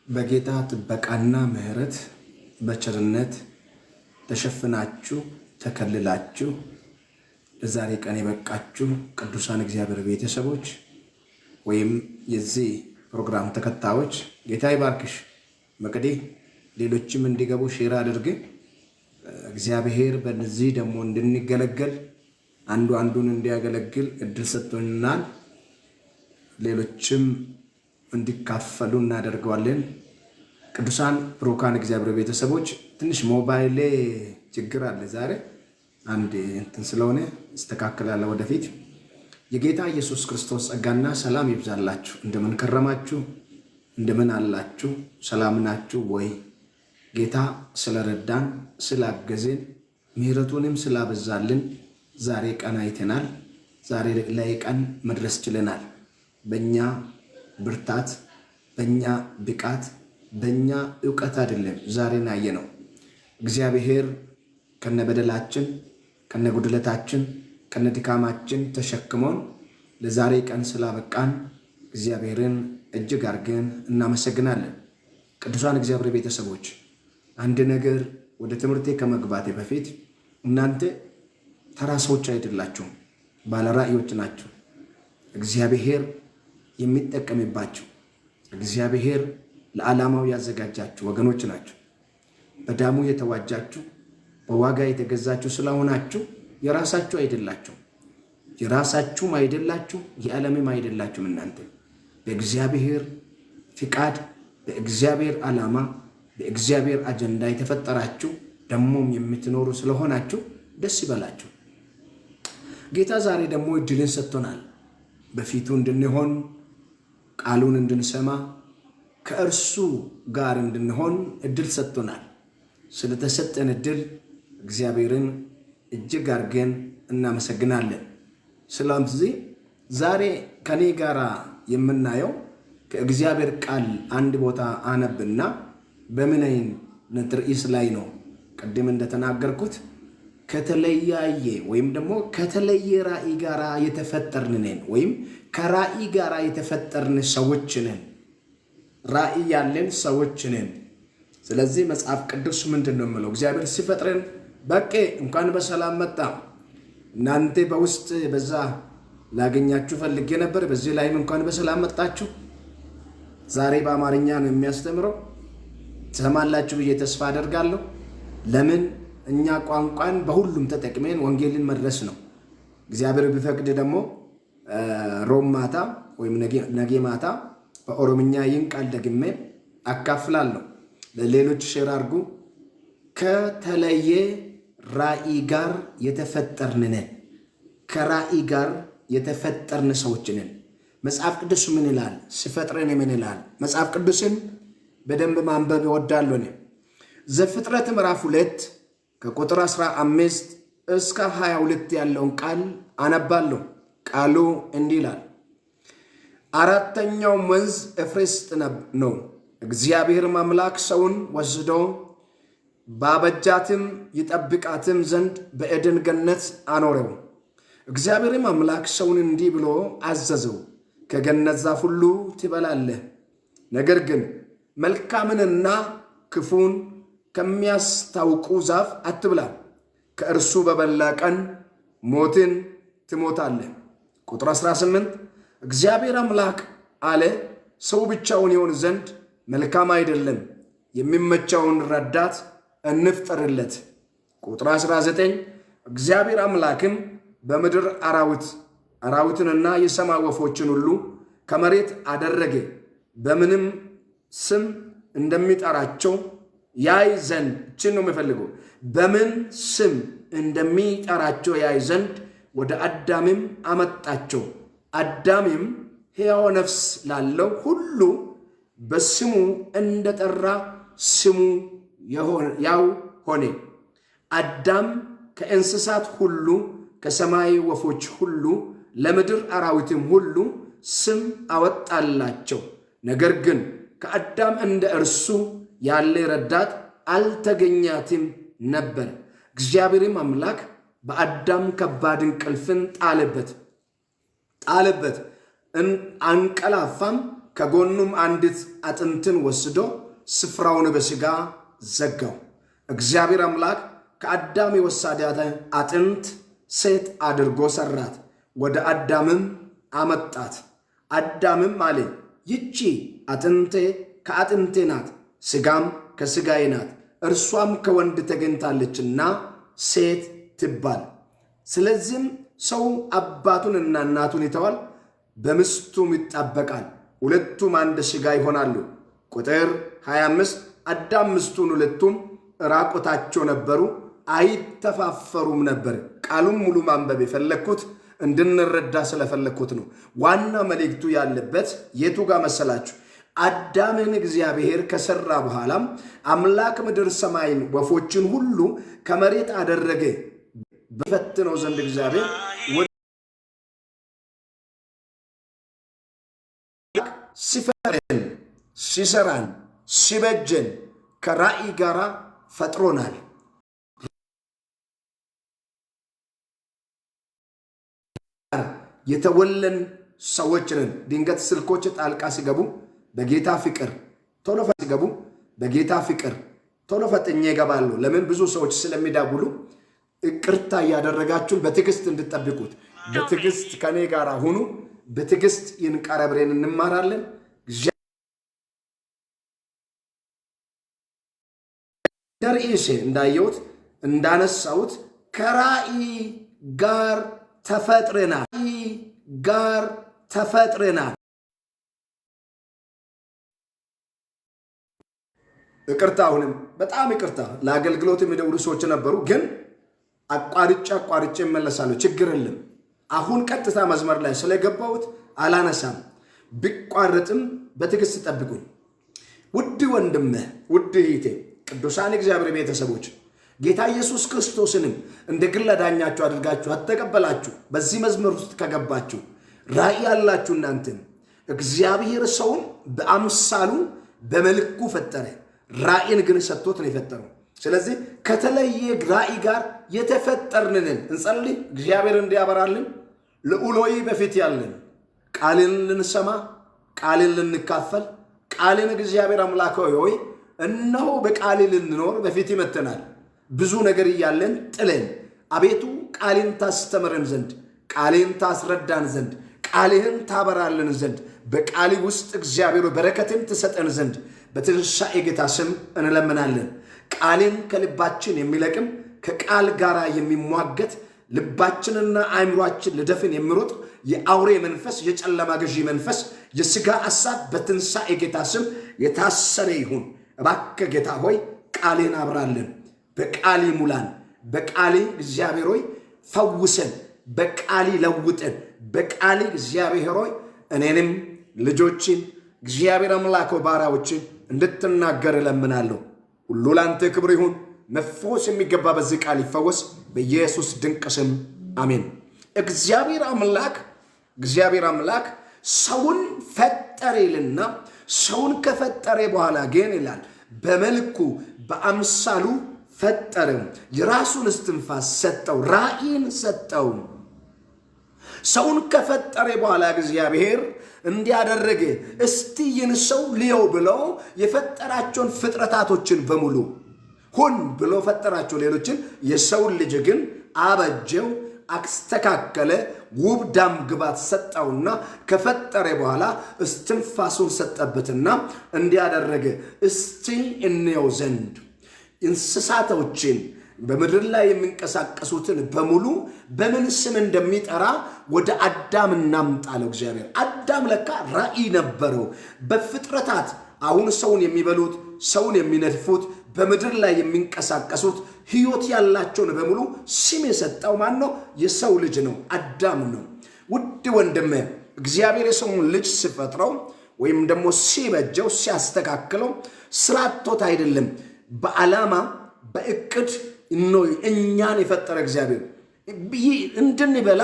በጌታ ጥበቃና ምሕረት በቸርነት ተሸፍናችሁ ተከልላችሁ ለዛሬ ቀን የበቃችሁ ቅዱሳን እግዚአብሔር ቤተሰቦች ወይም የዚህ ፕሮግራም ተከታዮች፣ ጌታ ይባርክሽ መቅዲ፣ ሌሎችም እንዲገቡ share አድርግ። እግዚአብሔር በዚህ ደግሞ እንድንገለገል፣ አንዱ አንዱን እንዲያገለግል እድል ሰጥቶናል። ሌሎችም እንዲካፈሉ እናደርገዋለን። ቅዱሳን ብሩካን እግዚአብሔር ቤተሰቦች፣ ትንሽ ሞባይሌ ችግር አለ ዛሬ፣ አንድ እንትን ስለሆነ እስተካከላለሁ ወደፊት። የጌታ ኢየሱስ ክርስቶስ ጸጋና ሰላም ይብዛላችሁ። እንደምን ከረማችሁ? እንደምን አላችሁ? ሰላም ናችሁ ወይ? ጌታ ስለረዳን፣ ስላገዘን፣ ምሕረቱንም ስላበዛልን ዛሬ ቀን አይተናል። ዛሬ ላይ ቀን መድረስ ችለናል። በእኛ ብርታት፣ በእኛ ብቃት፣ በእኛ እውቀት አይደለም ዛሬን አየነው። እግዚአብሔር ከነበደላችን፣ ከነጉድለታችን፣ ከነድካማችን ተሸክሞን ለዛሬ ቀን ስላበቃን እግዚአብሔርን እጅግ አድርገን እናመሰግናለን። ቅዱሳን እግዚአብሔር ቤተሰቦች፣ አንድ ነገር ወደ ትምህርቴ ከመግባቴ በፊት፣ እናንተ ተራ ሰዎች አይደላችሁም፣ ባለ ራእዮች ናችሁ። እግዚአብሔር የሚጠቀምባችሁ፣ እግዚአብሔር ለዓላማው ያዘጋጃችሁ ወገኖች ናችሁ። በደሙ የተዋጃችሁ፣ በዋጋ የተገዛችሁ ስለሆናችሁ የራሳችሁ አይደላችሁም። የራሳችሁም አይደላችሁ፣ የዓለምም አይደላችሁም። እናንተ በእግዚአብሔር ፍቃድ፣ በእግዚአብሔር ዓላማ፣ በእግዚአብሔር አጀንዳ የተፈጠራችሁ ደግሞም የምትኖሩ ስለሆናችሁ ደስ ይበላችሁ። ጌታ ዛሬ ደግሞ እድልን ሰጥቶናል። በፊቱ እንድንሆን፣ ቃሉን እንድንሰማ፣ ከእርሱ ጋር እንድንሆን እድል ሰጥቶናል። ስለተሰጠን እድል እግዚአብሔርን እጅግ አድርገን እናመሰግናለን። ስለዚህ ዛሬ ከኔ ጋር የምናየው ከእግዚአብሔር ቃል አንድ ቦታ አነብና በምን አይነት ርዕስ ላይ ነው? ቅድም እንደተናገርኩት ከተለያየ ወይም ደግሞ ከተለየ ራእይ ጋር የተፈጠርን ነን፣ ወይም ከራእይ ጋር የተፈጠርን ሰዎች ነን። ራእይ ያለን ሰዎች ነን። ስለዚህ መጽሐፍ ቅዱስ ምንድን ነው የሚለው? እግዚአብሔር ሲፈጥረን፣ በቄ እንኳን በሰላም መጣ። እናንተ በውስጥ በዛ ላገኛችሁ ፈልጌ ነበር። በዚህ ላይም እንኳን በሰላም መጣችሁ። ዛሬ በአማርኛ ነው የሚያስተምረው። ትሰማላችሁ ብዬ ተስፋ አደርጋለሁ። ለምን እኛ ቋንቋን በሁሉም ተጠቅመን ወንጌልን መድረስ ነው። እግዚአብሔር ቢፈቅድ ደግሞ ሮብ ማታ ወይም ነገ ማታ በኦሮምኛ ይህን ቃል ደግሜ አካፍላለሁ። ለሌሎች share አድርጉ። ከተለየ ራእይ ጋር የተፈጠርን ነን። ከራእይ ጋር የተፈጠርን ሰዎች ነን። መጽሐፍ ቅዱስ ምን ይላል? ሲፈጥረን ምን ይላል? መጽሐፍ ቅዱስን በደንብ ማንበብ እወዳለሁ እኔ። ዘፍጥረት ምዕራፍ 2 ከቁጥር 15 እስከ 22 ያለውን ቃል አነባለሁ። ቃሉ እንዲህ ይላል። አራተኛው ወንዝ ኤፍራጥስ ነው። እግዚአብሔርም አምላክ ሰውን ወስዶ ባበጃትም ይጠብቃትም ዘንድ በኤደን ገነት አኖረው። እግዚአብሔርም አምላክ ሰውን እንዲህ ብሎ አዘዘው፣ ከገነት ዛፍ ሁሉ ትበላለህ፣ ነገር ግን መልካምንና ክፉን ከሚያስታውቁ ዛፍ አትብላ፣ ከእርሱ በበላህ ቀን ሞትን ትሞታለህ። ቁጥር 18፣ እግዚአብሔር አምላክ አለ፣ ሰው ብቻውን ይሆን ዘንድ መልካም አይደለም፣ የሚመቸውን ረዳት እንፍጠርለት። ቁጥር 19፣ እግዚአብሔር አምላክም በምድር አራዊትንና የሰማይ ወፎችን ሁሉ ከመሬት አደረገ፣ በምንም ስም እንደሚጠራቸው ያይ ዘንድ፣ እችን ነው የሚፈልገው፣ በምን ስም እንደሚጠራቸው ያይ ዘንድ ወደ አዳምም አመጣቸው። አዳምም ሕያው ነፍስ ላለው ሁሉ በስሙ እንደጠራ ስሙ ያው ሆነ። አዳም ከእንስሳት ሁሉ፣ ከሰማይ ወፎች ሁሉ፣ ለምድር አራዊትም ሁሉ ስም አወጣላቸው። ነገር ግን ከአዳም እንደ እርሱ ያለ ረዳት አልተገኛትም ነበር። እግዚአብሔርም አምላክ በአዳም ከባድ እንቅልፍን ጣለበት፣ አንቀላፋም። ከጎኑም አንዲት አጥንትን ወስዶ ስፍራውን በሥጋ ዘጋው። እግዚአብሔር አምላክ ከአዳም የወሰዳት አጥንት ሴት አድርጎ ሰራት፣ ወደ አዳምም አመጣት። አዳምም አለ፣ ይቺ አጥንቴ ከአጥንቴ ናት፣ ሥጋም ከሥጋዬ ናት። እርሷም ከወንድ ተገኝታለችና ሴት ትባል። ስለዚህም ሰው አባቱንና እናቱን ይተዋል፣ በሚስቱም ይጣበቃል፣ ሁለቱም አንድ ሥጋ ይሆናሉ። ቁጥር 25 አዳም ሚስቱን ሁለቱም ራቁታቸው ነበሩ፣ አይተፋፈሩም ነበር። ቃሉን ሙሉ ማንበብ የፈለግኩት እንድንረዳ ስለፈለግኩት ነው። ዋና መልእክቱ ያለበት የቱ ጋር መሰላችሁ? አዳምን እግዚአብሔር ከሰራ በኋላም አምላክ ምድር ሰማይን፣ ወፎችን ሁሉ ከመሬት አደረገ። በፈትነው ዘንድ እግዚአብሔር ሲፈረን ሲሰራን ሲበጀን ከራእይ ጋር ፈጥሮናል። የተወለን ሰዎች ነን። ድንገት ስልኮች ጣልቃ ሲገቡ በጌታ ፍቅር ቶሎ ሲገቡ በጌታ ፍቅር ቶሎ ፈጥኜ ይገባሉ። ለምን ብዙ ሰዎች ስለሚዳጉሉ ይቅርታ እያደረጋችሁን በትዕግስት እንድጠብቁት በትዕግስት ከኔ ጋር ሁኑ። በትዕግስት ይህን ቃል አብረን እንማራለን። ርዕሴ እንዳየሁት እንዳነሳሁት ከራእይ ጋር ተፈጥረናል ጋር ተፈጥረናል። ይቅርታ፣ አሁንም በጣም ይቅርታ። ለአገልግሎት የሚደውሉ ሰዎች ነበሩ፣ ግን አቋርጬ አቋርጬ እመለሳለሁ። ችግር የለም። አሁን ቀጥታ መስመር ላይ ስለገባሁት አላነሳም። ቢቋረጥም በትዕግስት ጠብቁኝ። ውድ ወንድምህ፣ ውድ እህቴ፣ ቅዱሳን እግዚአብሔር ቤተሰቦች ጌታ ኢየሱስ ክርስቶስንም እንደ ግል አዳኛችሁ አድርጋችሁ አተቀበላችሁ። በዚህ መዝሙር ውስጥ ከገባችሁ ራእይ ያላችሁ እናንተም እግዚአብሔር ሰውን በአምሳሉ በመልኩ ፈጠረ። ራእይን ግን ሰጥቶት ነው የፈጠረው። ስለዚህ ከተለየ ራእይ ጋር የተፈጠርንንን እንጸልይ። እግዚአብሔር እንዲያበራልን ልዑል ሆይ በፊት ያለን ቃልን ልንሰማ ቃልን ልንካፈል ቃልን እግዚአብሔር አምላክ ሆይ እነሆ በቃል ልንኖር በፊት ይመተናል። ብዙ ነገር እያለን ጥለን አቤቱ ቃልን ታስተምረን ዘንድ ቃልን ታስረዳን ዘንድ ቃልህን ታበራልን ዘንድ በቃሊ ውስጥ እግዚአብሔር በረከትን ትሰጠን ዘንድ በትንሣኤ ጌታ ስም እንለምናለን። ቃልን ከልባችን የሚለቅም ከቃል ጋር የሚሟገት ልባችንና አእምሯችን ልደፍን የሚሮጥ የአውሬ መንፈስ፣ የጨለማ ገዢ መንፈስ፣ የሥጋ አሳብ በትንሣኤ ጌታ ስም የታሰረ ይሁን። እባክህ ጌታ ሆይ ቃሌን አብራልን፣ በቃሊ ሙላን፣ በቃሊ እግዚአብሔር ሆይ ፈውሰን፣ በቃሊ ለውጠን፣ በቃሊ እግዚአብሔር ሆይ እኔንም ልጆችን እግዚአብሔር አምላክ ባሪያዎችን እንድትናገር እለምናለሁ። ሁሉ ለአንተ ክብር ይሁን። መፈወስ የሚገባ በዚህ ቃል ይፈወስ፣ በኢየሱስ ድንቅ ስም አሜን። እግዚአብሔር አምላክ እግዚአብሔር አምላክ ሰውን ፈጠረ ይልና ሰውን ከፈጠረ በኋላ ግን ይላል በመልኩ በአምሳሉ ፈጠረው፣ የራሱን እስትንፋስ ሰጠው፣ ራእይን ሰጠው። ሰውን ከፈጠረ በኋላ እግዚአብሔር እንዲያደረገ እስቲ ይህን ሰው ልየው ብለው የፈጠራቸውን ፍጥረታቶችን በሙሉ ሁን ብሎ ፈጠራቸው። ሌሎችን የሰውን ልጅ ግን አበጀው፣ አስተካከለ፣ ውብ ዳም ግባት ሰጠውና ከፈጠረ በኋላ እስትንፋሱን ሰጠበትና እንዲያደረገ እስቲ እንየው ዘንድ እንስሳቶችን በምድር ላይ የሚንቀሳቀሱትን በሙሉ በምን ስም እንደሚጠራ ወደ አዳም እናምጣለው። እግዚአብሔር አዳም ለካ ራእይ ነበረው በፍጥረታት አሁን ሰውን የሚበሉት ሰውን የሚነድፉት በምድር ላይ የሚንቀሳቀሱት ሕይወት ያላቸውን በሙሉ ስም የሰጠው ማን ነው? የሰው ልጅ ነው፣ አዳም ነው። ውድ ወንድሜ እግዚአብሔር የሰውን ልጅ ሲፈጥረው ወይም ደግሞ ሲበጀው ሲያስተካክለው ስራ አጥቶት አይደለም፣ በዓላማ በእቅድ ነው እኛን የፈጠረ እግዚአብሔር እንድንበላ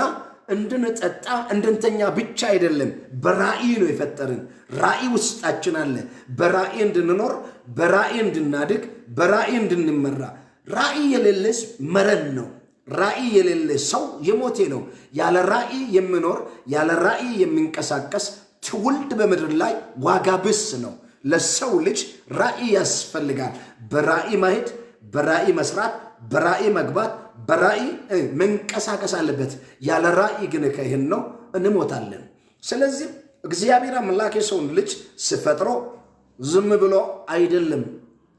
እንድንጠጣ እንድንተኛ ብቻ አይደለም፣ በራእይ ነው የፈጠርን። ራእይ ውስጣችን አለ። በራእይ እንድንኖር፣ በራእይ እንድናድግ፣ በራእይ እንድንመራ። ራእይ የሌለስ መረን ነው። ራእይ የሌለ ሰው የሞቴ ነው። ያለ ራእይ የሚኖር ያለ ራእይ የሚንቀሳቀስ ትውልድ በምድር ላይ ዋጋ ቢስ ነው። ለሰው ልጅ ራእይ ያስፈልጋል። በራእይ ማሄድ፣ በራእይ መስራት፣ በራእይ መግባት፣ በራእይ መንቀሳቀስ አለበት። ያለ ራእይ ግን ከይህን ነው እንሞታለን። ስለዚህ እግዚአብሔር አምላክ የሰውን ልጅ ስፈጥሮ ዝም ብሎ አይደለም።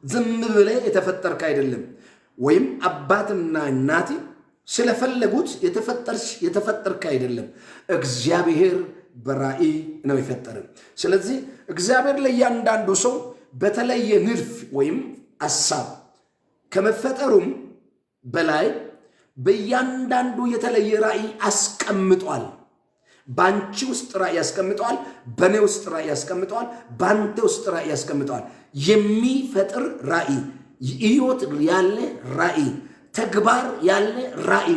ዝም ብለ የተፈጠርክ አይደለም። ወይም አባትና እናቴ ስለፈለጉት የተፈጠርክ አይደለም። እግዚአብሔር በራእይ ነው የፈጠረ። ስለዚህ እግዚአብሔር ለእያንዳንዱ ሰው በተለየ ንድፍ ወይም አሳብ ከመፈጠሩም በላይ በእያንዳንዱ የተለየ ራእይ አስቀምጧል። በአንቺ ውስጥ ራእይ ያስቀምጠዋል። በእኔ ውስጥ ራእይ ያስቀምጠዋል። በአንተ ውስጥ ራእይ ያስቀምጠዋል። የሚፈጥር ራእይ፣ ሕይወት ያለ ራእይ፣ ተግባር ያለ ራእይ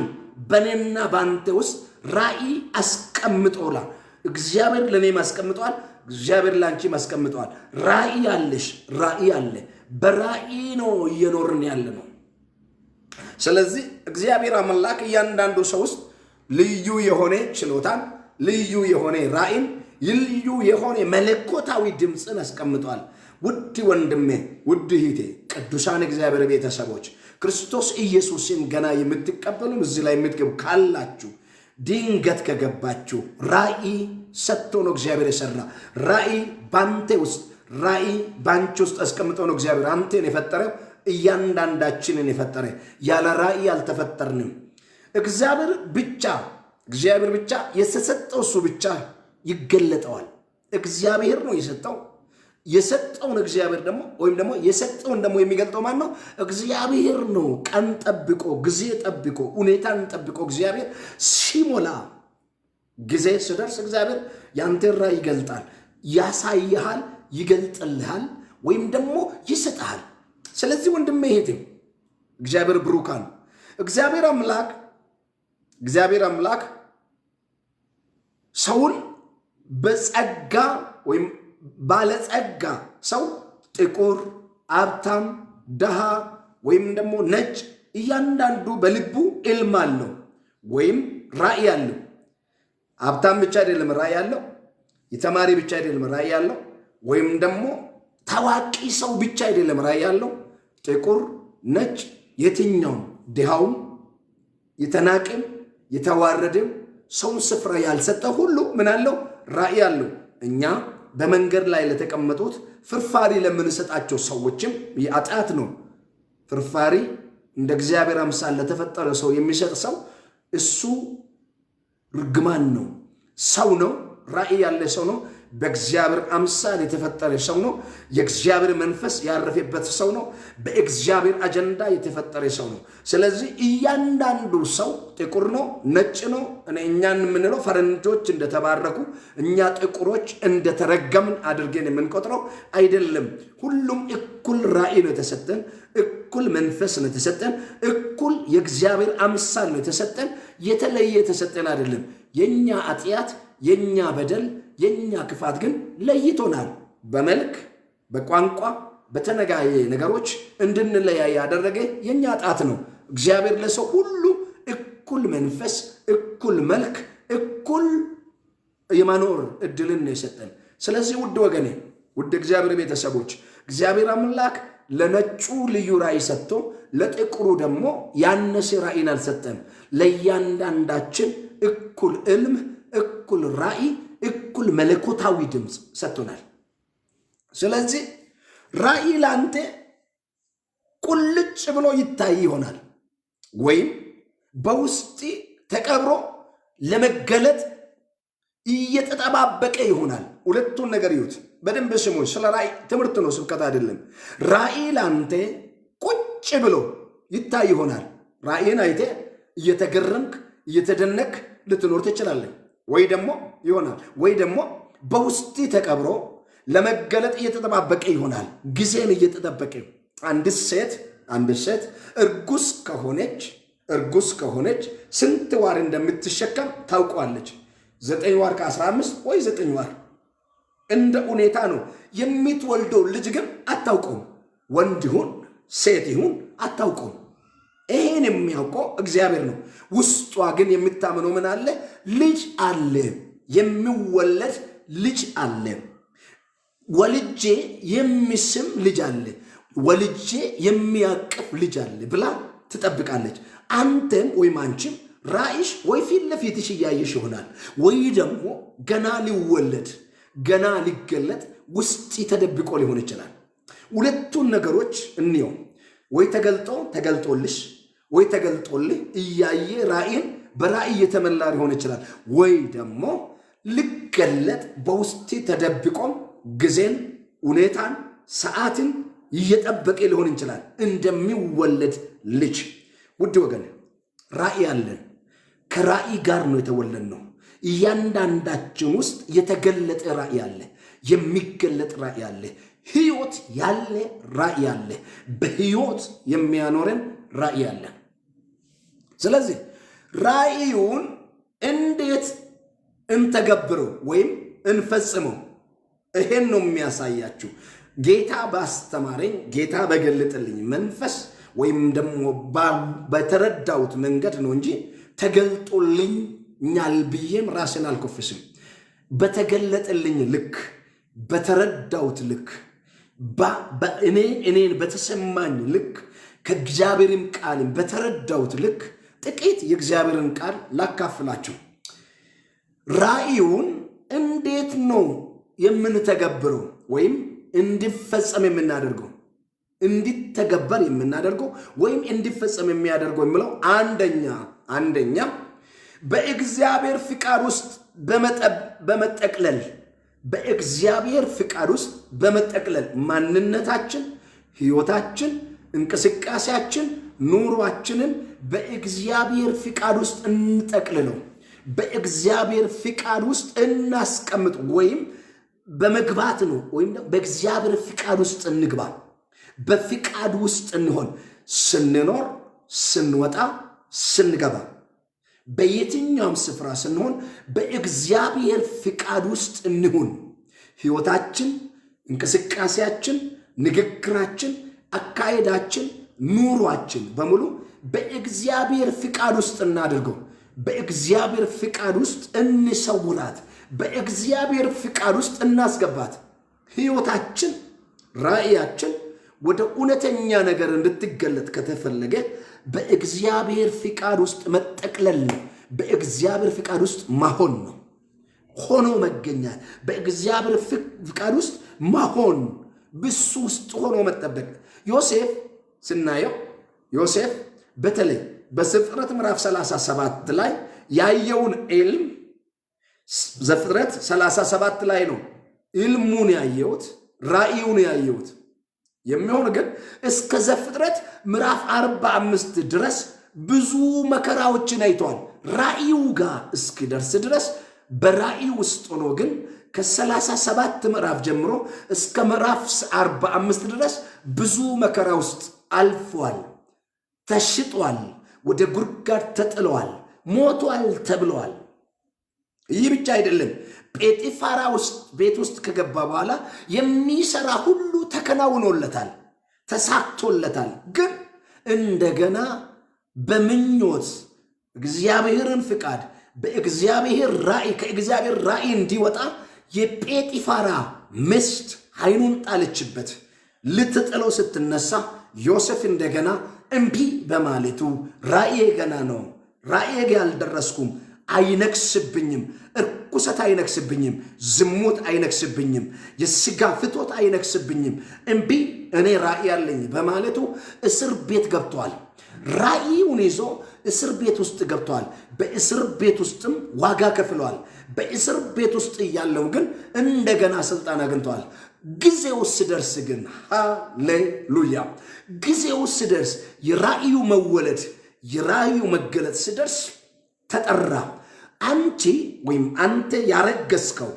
በእኔና በአንተ ውስጥ ራእይ አስቀምጦላል። እግዚአብሔር ለእኔም አስቀምጠዋል። እግዚአብሔር ለአንቺም አስቀምጠዋል። ራእይ አለሽ፣ ራእይ አለ። በራእይ ነው እየኖርን ያለ ነው። ስለዚህ እግዚአብሔር አምላክ እያንዳንዱ ሰው ውስጥ ልዩ የሆነ ችሎታን፣ ልዩ የሆነ ራእይን፣ ልዩ የሆነ መለኮታዊ ድምፅን አስቀምጧል። ውድ ወንድሜ፣ ውድ እህቴ፣ ቅዱሳን እግዚአብሔር ቤተሰቦች ክርስቶስ ኢየሱስን ገና የምትቀበሉም እዚህ ላይ የምትገቡ ካላችሁ ድንገት ከገባችሁ ራእይ ሰጥቶ ነው እግዚአብሔር የሰራ። ራእይ ባንተ ውስጥ፣ ራእይ ባንቺ ውስጥ አስቀምጦ ነው እግዚአብሔር አንተን የፈጠረው፣ እያንዳንዳችንን የፈጠረ። ያለ ራእይ አልተፈጠርንም። እግዚአብሔር ብቻ እግዚአብሔር ብቻ የተሰጠው እሱ ብቻ ይገለጠዋል። እግዚአብሔር ነው የሰጠው። የሰጠውን እግዚአብሔር ደግሞ ወይም ደግሞ የሰጠውን ደግሞ የሚገልጠው ማን ነው? እግዚአብሔር ነው። ቀን ጠብቆ፣ ጊዜ ጠብቆ፣ ሁኔታን ጠብቆ እግዚአብሔር ሲሞላ፣ ጊዜ ስደርስ እግዚአብሔር ያንተን ራእይ ይገልጣል፣ ያሳይሃል፣ ይገልጥልሃል ወይም ደግሞ ይሰጥሃል። ስለዚህ ወንድሜ እህቴ፣ እግዚአብሔር ብሩካን እግዚአብሔር አምላክ ሰውን በጸጋ ወይም ባለጸጋ ሰው፣ ጥቁር፣ ሀብታም፣ ድሃ ወይም ደግሞ ነጭ፣ እያንዳንዱ በልቡ ሕልም አለው ወይም ራእይ አለው። ሀብታም ብቻ አይደለም ራእይ አለው። የተማሪ ብቻ አይደለም ራእይ ያለው፣ ወይም ደግሞ ታዋቂ ሰው ብቻ አይደለም ራእይ ያለው። ጥቁር፣ ነጭ፣ የትኛውም፣ ድሃውም፣ የተናቅም፣ የተዋረደም፣ ሰውን ስፍራ ያልሰጠ ሁሉ ምን አለው? ራእይ አለው። እኛ በመንገድ ላይ ለተቀመጡት ፍርፋሪ ለምንሰጣቸው ሰዎችም ኃጢአት ነው። ፍርፋሪ እንደ እግዚአብሔር አምሳል ለተፈጠረ ሰው የሚሰጥ ሰው እሱ ርግማን ነው። ሰው ነው። ራእይ ያለ ሰው ነው። በእግዚአብሔር አምሳል የተፈጠረ ሰው ነው። የእግዚአብሔር መንፈስ ያረፈበት ሰው ነው። በእግዚአብሔር አጀንዳ የተፈጠረ ሰው ነው። ስለዚህ እያንዳንዱ ሰው ጥቁር ነው፣ ነጭ ነው። እኛን የምንለው ፈረንጆች እንደተባረኩ እኛ ጥቁሮች እንደተረገምን አድርገን የምንቆጥረው አይደለም። ሁሉም እኩል ራእይ ነው የተሰጠን፣ እኩል መንፈስ ነው የተሰጠን፣ እኩል የእግዚአብሔር አምሳል ነው የተሰጠን። የተለየ የተሰጠን አይደለም። የእኛ ኃጢአት፣ የእኛ በደል፣ የእኛ ክፋት ግን ለይቶናል። በመልክ፣ በቋንቋ፣ በተለያየ ነገሮች እንድንለያይ ያደረገ የእኛ ጣት ነው። እግዚአብሔር ለሰው ሁሉ እኩል መንፈስ፣ እኩል መልክ፣ እኩል የመኖር እድልን ነው የሰጠን። ስለዚህ ውድ ወገኔ፣ ውድ እግዚአብሔር ቤተሰቦች፣ እግዚአብሔር አምላክ ለነጩ ልዩ ራእይ ሰጥቶ ለጥቁሩ ደግሞ ያነሰ ራእይን አልሰጠም። ለእያንዳንዳችን እኩል ሕልም፣ እኩል ራእይ፣ እኩል መለኮታዊ ድምፅ ሰጥቶናል። ስለዚህ ራእይ ለአንተ ቁልጭ ብሎ ይታይ ይሆናል ወይም በውስጥ ተቀብሮ ለመገለጥ እየተጠባበቀ ይሆናል። ሁለቱን ነገር ይዩት በደንብ ስሙ። ስለ ራእይ ትምህርት ነው፣ ስብከት አይደለም። ራእይ ለአንተ ቁጭ ብሎ ይታይ ይሆናል። ራእይን አይቴ እየተገረምክ እየተደነክ ልትኖር ትችላለህ። ወይ ደግሞ ይሆናል ወይ ደግሞ በውስጥ ተቀብሮ ለመገለጥ እየተጠባበቀ ይሆናል። ጊዜን እየተጠበቀ አንዲት ሴት እርጉዝ ከሆነች ስንት ወር እንደምትሸከም ታውቋለች። 9 ወር ከ15 ወይ 9 ወር እንደ ሁኔታ ነው። የምትወልደው ልጅ ግን አታውቀውም። ወንድ ይሁን ሴት ይሁን አታውቀውም። ይሄን የሚያውቀው እግዚአብሔር ነው። ውስጧ ግን የምታምነው ምን አለ? ልጅ አለ፣ የሚወለድ ልጅ አለ፣ ወልጄ የሚስም ልጅ አለ፣ ወልጄ የሚያቅፍ ልጅ አለ ብላ ትጠብቃለች። አንተም ወይም አንቺም ራእይሽ ወይ ፊት ለፊትሽ እያየሽ ይሆናል፣ ወይ ደግሞ ገና ሊወለድ ገና ሊገለጥ ውስጥ ተደብቆ ሊሆን ይችላል። ሁለቱን ነገሮች እንየው። ወይ ተገልጦ ተገልጦልሽ ወይ ተገልጦልህ እያየ ራእይን በራእይ የተመላ ሊሆን ይችላል። ወይ ደግሞ ሊገለጥ በውስጥ ተደብቆ ጊዜን፣ ሁኔታን፣ ሰዓትን እየጠበቀ ሊሆን ይችላል እንደሚወለድ ልጅ። ውድ ወገን ራእይ አለን። ከራእይ ጋር ነው የተወለድነው። እያንዳንዳችን ውስጥ የተገለጠ ራእይ አለ። የሚገለጥ ራእይ አለ። ህይወት ያለ ራእይ አለ። በህይወት የሚያኖረን ራእይ አለ። ስለዚህ ራእዩን እንዴት እንተገብረው ወይም እንፈጽመው? ይሄን ነው የሚያሳያችሁ። ጌታ ባስተማረኝ፣ ጌታ በገለጠልኝ መንፈስ ወይም ደግሞ በተረዳሁት መንገድ ነው እንጂ ተገልጦልኛል ብዬም ራስን አልኮፍስም። በተገለጠልኝ ልክ፣ በተረዳሁት ልክ፣ እኔን በተሰማኝ ልክ፣ ከእግዚአብሔርም ቃልም በተረዳሁት ልክ ጥቂት የእግዚአብሔርን ቃል ላካፍላችሁ። ራእዩን እንዴት ነው የምንተገብረው ወይም እንዲፈጸም የምናደርገው፣ እንዲተገበር የምናደርገው ወይም እንዲፈጸም የሚያደርገው የሚለው አንደኛ በእግዚአብሔር ፍቃድ ውስጥ በመጠቅለል፣ በእግዚአብሔር ፍቃድ ውስጥ በመጠቅለል ማንነታችን፣ ሕይወታችን፣ እንቅስቃሴያችን፣ ኑሯችንን በእግዚአብሔር ፍቃድ ውስጥ እንጠቅልለው፣ በእግዚአብሔር ፍቃድ ውስጥ እናስቀምጥ ወይም በመግባት ነው። ወይም በእግዚአብሔር ፍቃድ ውስጥ እንግባ፣ በፍቃድ ውስጥ እንሆን። ስንኖር፣ ስንወጣ፣ ስንገባ፣ በየትኛውም ስፍራ ስንሆን በእግዚአብሔር ፍቃድ ውስጥ እንሁን። ሕይወታችን፣ እንቅስቃሴያችን፣ ንግግራችን፣ አካሄዳችን፣ ኑሯችን በሙሉ በእግዚአብሔር ፍቃድ ውስጥ እናድርገው። በእግዚአብሔር ፍቃድ ውስጥ እንሰውራት። በእግዚአብሔር ፍቃድ ውስጥ እናስገባት። ሕይወታችን፣ ራእያችን ወደ እውነተኛ ነገር እንድትገለጥ ከተፈለገ በእግዚአብሔር ፍቃድ ውስጥ መጠቅለል ነው። በእግዚአብሔር ፍቃድ ውስጥ መሆን ነው። ሆኖ መገኛት፣ በእግዚአብሔር ፍቃድ ውስጥ መሆን፣ ብሱ ውስጥ ሆኖ መጠበቅ። ዮሴፍ ስናየው፣ ዮሴፍ በተለይ በዘፍጥረት ምዕራፍ 37 ላይ ያየውን ሕልም፣ ዘፍጥረት 37 ላይ ነው ሕልሙን ያየሁት፣ ራእዩን ያየሁት የሚሆን፣ ግን እስከ ዘፍጥረት ምዕራፍ 45 ድረስ ብዙ መከራዎችን አይተዋል። ራእዩ ጋር እስኪደርስ ድረስ በራእዩ ውስጥ ሆኖ ግን ከ37 ምዕራፍ ጀምሮ እስከ ምዕራፍ 45 ድረስ ብዙ መከራ ውስጥ አልፏል። ተሽጧል፣ ወደ ጉድጓድ ተጥለዋል፣ ሞቷል ተብለዋል። ይህ ብቻ አይደለም። ጴጢፋራ ውስጥ ቤት ውስጥ ከገባ በኋላ የሚሰራ ሁሉ ተከናውኖለታል፣ ተሳክቶለታል። ግን እንደገና በምኞት እግዚአብሔርን ፍቃድ በእግዚአብሔር ራእይ ከእግዚአብሔር ራእይ እንዲወጣ የጴጢፋራ ሚስት ዓይኑን ጣለችበት። ልትጥለው ስትነሳ ዮሴፍ እንደገና እምቢ በማለቱ ራእዬ ገና ነው፣ ራእዬ ጋ አልደረስኩም፣ አይነግስብኝም፣ እርኩሰት አይነግስብኝም፣ ዝሙት አይነግስብኝም፣ የስጋ ፍትወት አይነግስብኝም፣ እምቢ እኔ ራእይ አለኝ በማለቱ እስር ቤት ገብተዋል። ራእዩን ይዞ እስር ቤት ውስጥ ገብተዋል። በእስር ቤት ውስጥም ዋጋ ከፍለዋል። በእስር ቤት ውስጥ እያለው ግን እንደገና ስልጣን አግኝተዋል። ጊዜው ስደርስ ግን፣ ሃሌሉያ፣ ጊዜው ስደርስ የራእዩ መወለድ የራእዩ መገለጥ ስደርስ ተጠራ። አንቺ ወይም አንተ ያረገዝከው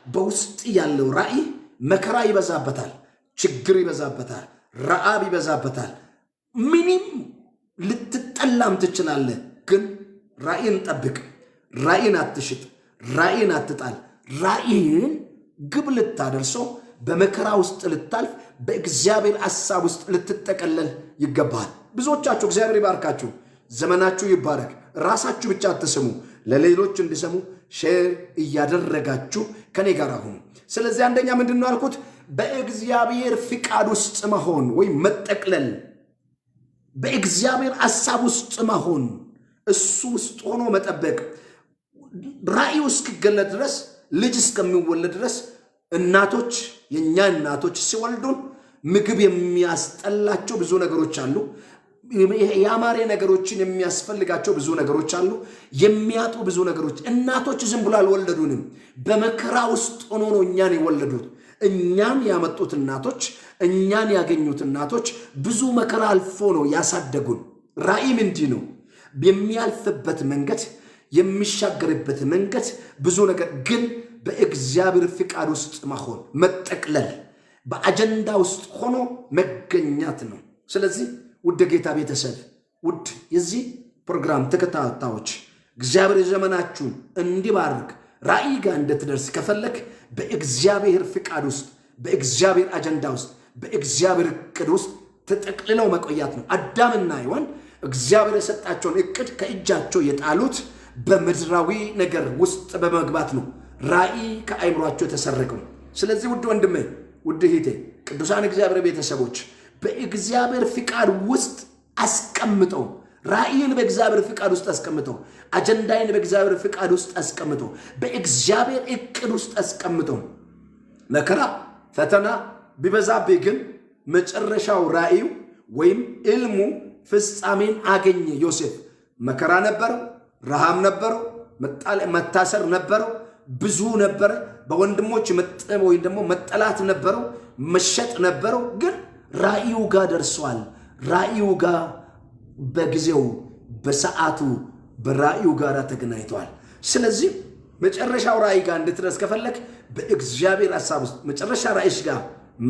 በውስጥ ያለው ራእይ መከራ ይበዛበታል፣ ችግር ይበዛበታል፣ ረዓብ ይበዛበታል። ምንም ልትጠላም ትችላለህ። ግን ራእይን ጠብቅ። ራእይን አትሽጥ። ራእይን አትጣል። ራእይን ግብ ልታደርሰው በመከራ ውስጥ ልታልፍ በእግዚአብሔር ሐሳብ ውስጥ ልትጠቀለል ይገባል። ብዙዎቻችሁ እግዚአብሔር ይባርካችሁ፣ ዘመናችሁ ይባረክ። ራሳችሁ ብቻ አትስሙ፣ ለሌሎች እንዲሰሙ Share እያደረጋችሁ ከኔ ጋር ሁኑ። ስለዚህ አንደኛ ምንድን ነው ያልኩት? በእግዚአብሔር ፍቃድ ውስጥ መሆን ወይም መጠቅለል፣ በእግዚአብሔር ሐሳብ ውስጥ መሆን፣ እሱ ውስጥ ሆኖ መጠበቅ፣ ራእዩ እስኪገለጥ ድረስ፣ ልጅ እስከሚወለድ ድረስ። እናቶች፣ የእኛ እናቶች ሲወልዱን ምግብ የሚያስጠላቸው ብዙ ነገሮች አሉ። ያማረ ነገሮችን የሚያስፈልጋቸው ብዙ ነገሮች አሉ። የሚያጡ ብዙ ነገሮች። እናቶች ዝም ብሎ አልወለዱንም። በመከራ ውስጥ ሆኖ ነው እኛን የወለዱት። እኛን ያመጡት እናቶች፣ እኛን ያገኙት እናቶች ብዙ መከራ አልፎ ነው ያሳደጉን። ራእይም እንዲህ ነው። የሚያልፍበት መንገድ፣ የሚሻገርበት መንገድ ብዙ ነገር፣ ግን በእግዚአብሔር ፍቃድ ውስጥ መሆን፣ መጠቅለል፣ በአጀንዳ ውስጥ ሆኖ መገኘት ነው። ስለዚህ ውድ ጌታ ቤተሰብ፣ ውድ የዚህ ፕሮግራም ተከታታዮች፣ እግዚአብሔር ዘመናችሁን እንዲባርክ፣ ራእይ ጋር እንድትደርስ ከፈለክ በእግዚአብሔር ፍቃድ ውስጥ፣ በእግዚአብሔር አጀንዳ ውስጥ፣ በእግዚአብሔር እቅድ ውስጥ ተጠቅልለው መቆየት ነው። አዳምና ሔዋን እግዚአብሔር የሰጣቸውን እቅድ ከእጃቸው የጣሉት በምድራዊ ነገር ውስጥ በመግባት ነው። ራእይ ከአይምሯቸው የተሰረቀው። ስለዚህ ውድ ወንድሜ፣ ውድ እህቴ፣ ቅዱሳን እግዚአብሔር ቤተሰቦች፣ በእግዚአብሔር ፍቃድ ውስጥ አስቀምጠው፣ ራእይን በእግዚአብሔር ፍቃድ ውስጥ አስቀምጠው፣ አጀንዳይን በእግዚአብሔር ፍቃድ ውስጥ አስቀምጠው፣ በእግዚአብሔር እቅድ ውስጥ አስቀምጠው። መከራ ፈተና ቢበዛብህ ግን መጨረሻው ራእዩ ወይም ዕልሙ ፍጻሜን አገኘ። ዮሴፍ መከራ ነበረው፣ ረሃብ ነበረው፣ መታሰር ነበረው፣ ብዙ ነበረ። በወንድሞች ወይም ደግሞ መጠላት ነበረው፣ መሸጥ ነበረው። ግን ራእዩ ጋር ደርሷል። ራእዩ ጋር በጊዜው በሰዓቱ በራእዩ ጋር ተገናኝተዋል። ስለዚህ መጨረሻው ራእይ ጋር እንድትደርስ ከፈለክ፣ በእግዚአብሔር ሀሳብ ውስጥ መጨረሻ ራእይሽ ጋር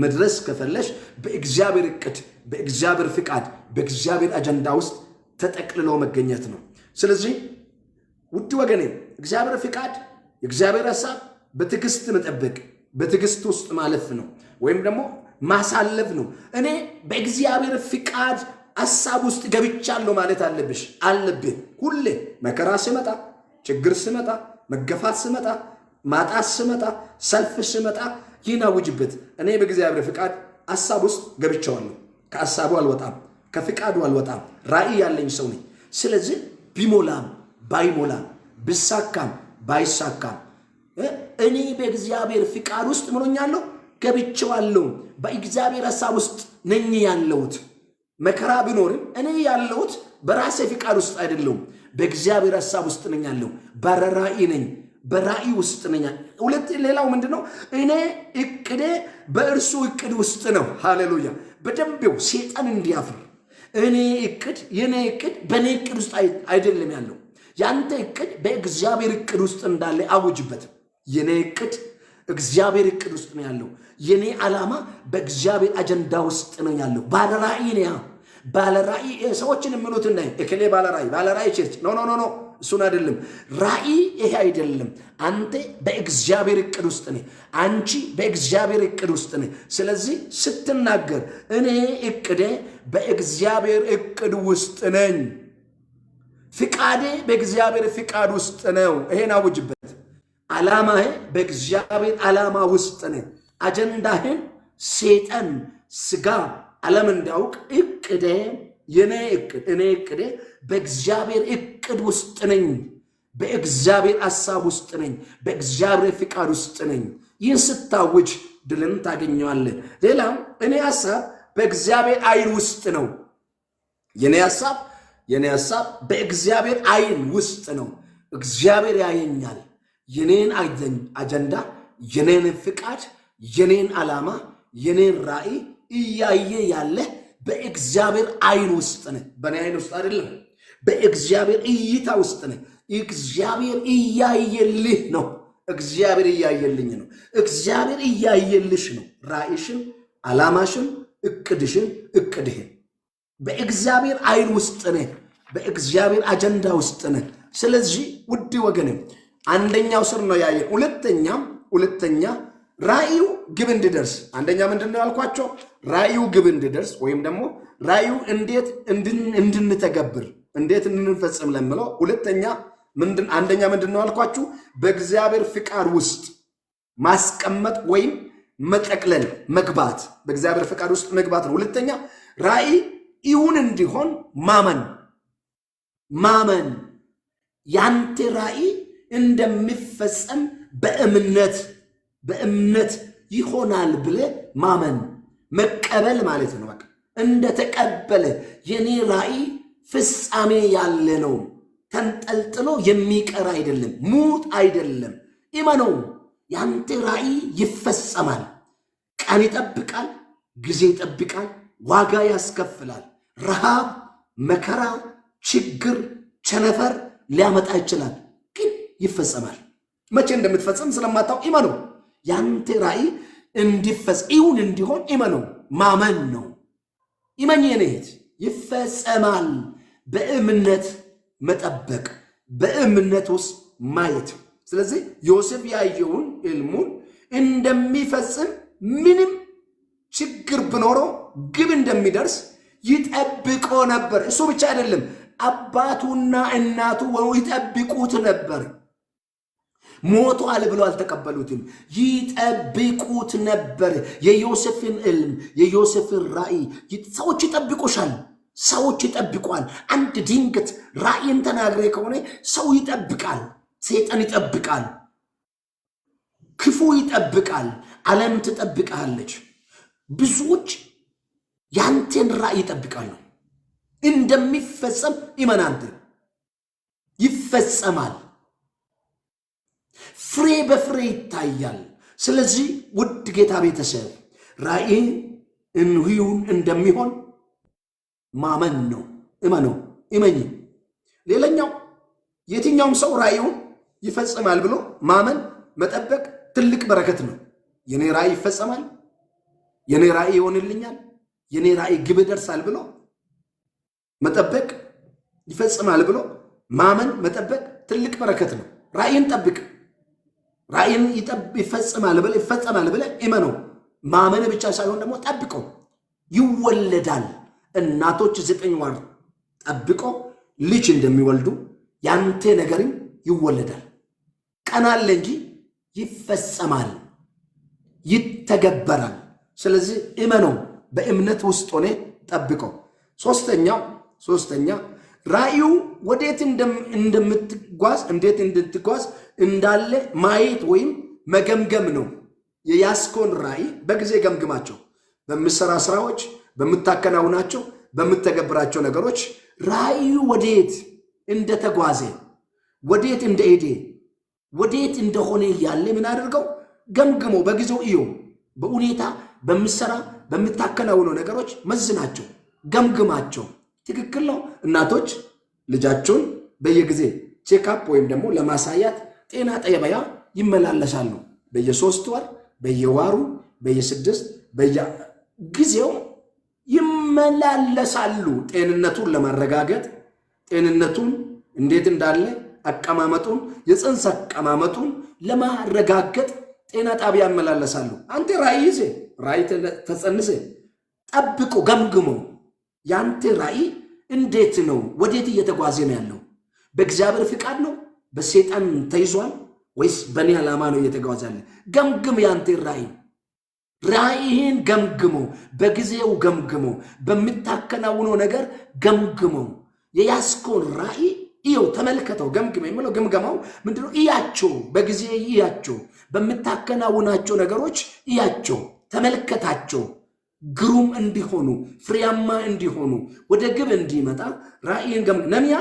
መድረስ ከፈለሽ፣ በእግዚአብሔር እቅድ፣ በእግዚአብሔር ፍቃድ፣ በእግዚአብሔር አጀንዳ ውስጥ ተጠቅልሎ መገኘት ነው። ስለዚህ ውድ ወገኔ፣ እግዚአብሔር ፍቃድ፣ የእግዚአብሔር ሀሳብ በትዕግስት መጠበቅ፣ በትዕግስት ውስጥ ማለፍ ነው ወይም ደግሞ ማሳለፍ ነው። እኔ በእግዚአብሔር ፍቃድ ሀሳብ ውስጥ ገብቻለሁ ማለት አለብሽ፣ አለብህ። ሁሌ መከራ ስመጣ፣ ችግር ስመጣ፣ መገፋት ስመጣ፣ ማጣት ስመጣ፣ ሰልፍ ስመጣ ይህን አውጅበት። እኔ በእግዚአብሔር ፍቃድ ሀሳብ ውስጥ ገብቻለሁ። ከሀሳቡ አልወጣም፣ ከፍቃዱ አልወጣም። ራእይ ያለኝ ሰው ነኝ። ስለዚህ ቢሞላም ባይሞላም፣ ብሳካም ባይሳካም እኔ በእግዚአብሔር ፍቃድ ውስጥ ምኖኛለሁ፣ ገብቼዋለሁ። በእግዚአብሔር ሀሳብ ውስጥ ነኝ ያለሁት። መከራ ቢኖርም እኔ ያለሁት በራሴ ፍቃድ ውስጥ አይደለሁም። በእግዚአብሔር ሀሳብ ውስጥ ነኝ ያለሁ። ባለራእይ ነኝ። በራእይ ውስጥ ነኝ። ሁለት ሌላው ምንድን ነው? እኔ እቅዴ በእርሱ እቅድ ውስጥ ነው። ሃሌሉያ። በደንቤው ሴጣን እንዲያፍር፣ እኔ እቅድ የእኔ እቅድ በእኔ እቅድ ውስጥ አይደለም ያለው። ያንተ እቅድ በእግዚአብሔር እቅድ ውስጥ እንዳለ አውጅበት። የኔ እቅድ እግዚአብሔር እቅድ ውስጥ ነው ያለው። የኔ ዓላማ በእግዚአብሔር አጀንዳ ውስጥ ነው ያለው። ባለራእይ ነኝ። ባለራእይ ሰዎችን የሚሉት እና እከሌ ባለራእይ፣ ባለራእይ church፣ no, no, no, no፣ እሱን አይደለም። ራእይ ይሄ አይደለም። አንተ በእግዚአብሔር እቅድ ውስጥ ነህ። አንቺ በእግዚአብሔር እቅድ ውስጥ ነህ። ስለዚህ ስትናገር እኔ እቅዴ በእግዚአብሔር እቅድ ውስጥ ነኝ። ፍቃዴ በእግዚአብሔር ፍቃድ ውስጥ ነው። ይሄን አውጅበት። ዓላማህ በእግዚአብሔር ዓላማ ውስጥ ነው። አጀንዳህን ሴጠን፣ ስጋ፣ ዓለም እንዲያውቅ እቅዴ የኔ እቅድ እኔ እቅዴ በእግዚአብሔር እቅድ ውስጥ ነኝ። በእግዚአብሔር ሐሳብ ውስጥ ነኝ። በእግዚአብሔር ፍቃድ ውስጥ ነኝ። ይህን ስታውጅ ድልን ታገኘዋለህ። ሌላም እኔ ሐሳብ በእግዚአብሔር ዓይን ውስጥ ነው። የኔ ሐሳብ በእግዚአብሔር ዓይን ውስጥ ነው። እግዚአብሔር ያየኛል። የኔን አጀንዳ፣ የኔን ፍቃድ፣ የኔን ዓላማ፣ የኔን ራእይ እያየ ያለ በእግዚአብሔር ዓይን ውስጥ ነህ። በእኔ ዓይን ውስጥ አይደለም፣ በእግዚአብሔር እይታ ውስጥ ነህ። እግዚአብሔር እያየልህ ነው። እግዚአብሔር እያየልኝ ነው። እግዚአብሔር እያየልሽ ነው። ራእይሽን፣ ዓላማሽን፣ እቅድሽን፣ እቅድህን በእግዚአብሔር ዓይን ውስጥ ነህ። በእግዚአብሔር አጀንዳ ውስጥ ነህ። ስለዚህ ውድ ወገንም አንደኛው ስር ነው ያየን። ሁለተኛ ራእዩ ግብ እንዲደርስ፣ አንደኛ ምንድን ነው ያልኳቸው? ራእዩ ግብ እንዲደርስ ወይም ደግሞ ራእዩ እንዴት እንድንተገብር፣ እንዴት እንድንፈጽም ለምለው ሁለተኛ አንደኛ ምንድን ነው አልኳችሁ? በእግዚአብሔር ፍቃድ ውስጥ ማስቀመጥ ወይም መጠቅለል መግባት፣ በእግዚአብሔር ፍቃድ ውስጥ መግባት ነው። ሁለተኛ ራእይ እውን እንዲሆን ማመን ማመን ያንተ ራእይ እንደሚፈጸም በእምነት በእምነት ይሆናል ብለህ ማመን መቀበል ማለት ነው። በቃ እንደተቀበለ የኔ ራእይ ፍጻሜ ያለ ነው። ተንጠልጥሎ የሚቀር አይደለም፣ ሙት አይደለም። እመነው፣ ያንተ ራእይ ይፈጸማል። ቀን ይጠብቃል፣ ጊዜ ይጠብቃል፣ ዋጋ ያስከፍላል። ረሃብ፣ መከራ፣ ችግር፣ ቸነፈር ሊያመጣ ይችላል፣ ግን ይፈጸማል። መቼ እንደምትፈጸም ስለማታውቅ እመነው። ያንተ ራእይ እንዲፈጽ እውን እንዲሆን እመነው። ማመን ነው። እመኝ የኔ እህት፣ ይፈጸማል። በእምነት መጠበቅ፣ በእምነት ውስጥ ማየት። ስለዚህ ዮሴፍ ያየውን ሕልሙን እንደሚፈጽም ምንም ችግር ቢኖረው ግብ እንደሚደርስ ይጠብቆ ነበር። እሱ ብቻ አይደለም፣ አባቱና እናቱ ይጠብቁት ነበር። ሞቷል ብሎ አልተቀበሉትም። ይጠብቁት ነበር። የዮሴፍን ሕልም የዮሴፍን ራእይ ሰዎች ይጠብቁሻል። ሰዎች ይጠብቋል። አንድ ድንገት ራእይን ተናግሬ ከሆነ ሰው ይጠብቃል። ሰይጣን ይጠብቃል። ክፉ ይጠብቃል። ዓለም ትጠብቃለች። ብዙዎች ያንተን ራእይ ይጠብቃሉ። እንደሚፈጸም እመን አንተ። ይፈጸማል። ፍሬ በፍሬ ይታያል። ስለዚህ ውድ ጌታ ቤተሰብ ራእይ እንሁን እንደሚሆን ማመን ነው። እመነው፣ እመኝ። ሌላኛው የትኛውም ሰው ራእዩን ይፈጽማል ብሎ ማመን መጠበቅ ትልቅ በረከት ነው። የኔ ራእይ ይፈጸማል፣ የኔ ራእይ ይሆንልኛል፣ የኔ ራእይ ግብ ይደርሳል ብሎ መጠበቅ ይፈጽማል ብሎ ማመን መጠበቅ ትልቅ በረከት ነው። ራእይን ጠብቅ። ራእይን ይፈጽማል ብለህ ይፈጸማል ብለህ እመነው። ማመን ብቻ ሳይሆን ደግሞ ጠብቀው። ይወለዳል። እናቶች 9 ወር ጠብቆ ልጅ እንደሚወልዱ ያንተ ነገርም ይወለዳል። ቀን አለ እንጂ ይፈጸማል፣ ይተገበራል። ስለዚህ እመነው፣ በእምነት ውስጥ ሆነ ጠብቀው። ሶስተኛ ራእዩ ወዴት እንደምትጓዝ እንዴት እንድትጓዝ እንዳለ ማየት ወይም መገምገም ነው። የያዝከውን ራእይ በጊዜ ገምግማቸው። በምሰራ ስራዎች፣ በምታከናውናቸው፣ በምተገብራቸው ነገሮች ራእዩ ወዴት እንደተጓዘ ወዴት እንደሄደ ወዴት እንደሆነ እያለ ምን አድርገው ገምግሞ በጊዜው እዮ። በሁኔታ በምሰራ በምታከናውነው ነገሮች መዝናቸው፣ ገምግማቸው። ትክክል ነው። እናቶች ልጃቸውን በየጊዜ checkup ወይም ደግሞ ለማሳያት ጤና ጣቢያ ይመላለሳሉ። በየ3 ወር፣ በየወሩ፣ በየስድስት በየጊዜው ይመላለሳሉ። ጤንነቱን ለማረጋገጥ ጤንነቱን እንዴት እንዳለ አቀማመጡን፣ የፅንስ አቀማመጡን ለማረጋገጥ ጤና ጣቢያ ይመላለሳሉ። አንተ ራእይ ይዜ ራእይ ተጸንሴ ጠብቆ ገምግሞ ያንተ ራእይ እንዴት ነው? ወዴት እየተጓዘ ነው ያለው? በእግዚአብሔር ፍቃድ ነው? በሰይጣን ተይዟል? ወይስ በእኔ ዓላማ ነው እየተጓዘ ያለ? ገምግም ያንተ ራእይ። ራእይህን ገምግሞ፣ በጊዜው ገምግሞ፣ በምታከናውነው ነገር ገምግሞ። የያዝከውን ራእይ እየው፣ ተመልከተው። ገምግመ የምለው ግምገማው ምንድነው? እያቸው፣ በጊዜ እያቸው፣ በምታከናውናቸው ነገሮች እያቸው፣ ተመልከታቸው። ግሩም እንዲሆኑ ፍሬያማ እንዲሆኑ ወደ ግብ እንዲመጣ ራእይን ገም ነህምያ